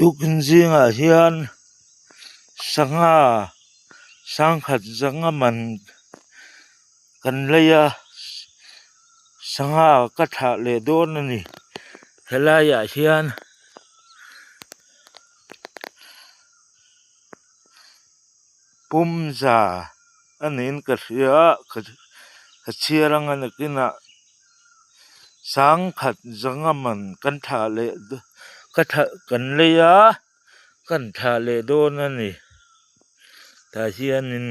Tukin zingah hian sangha sangkhat zanga man kan lei a sangha ka thlah leh dawn a ni helaiah hian. Pumza a niin ka hria a ka chhiar anga nakinah sangkhat zanga man kan thlah leh ka thlah kan lei a kan thlah leh dawn a ni tah hianin.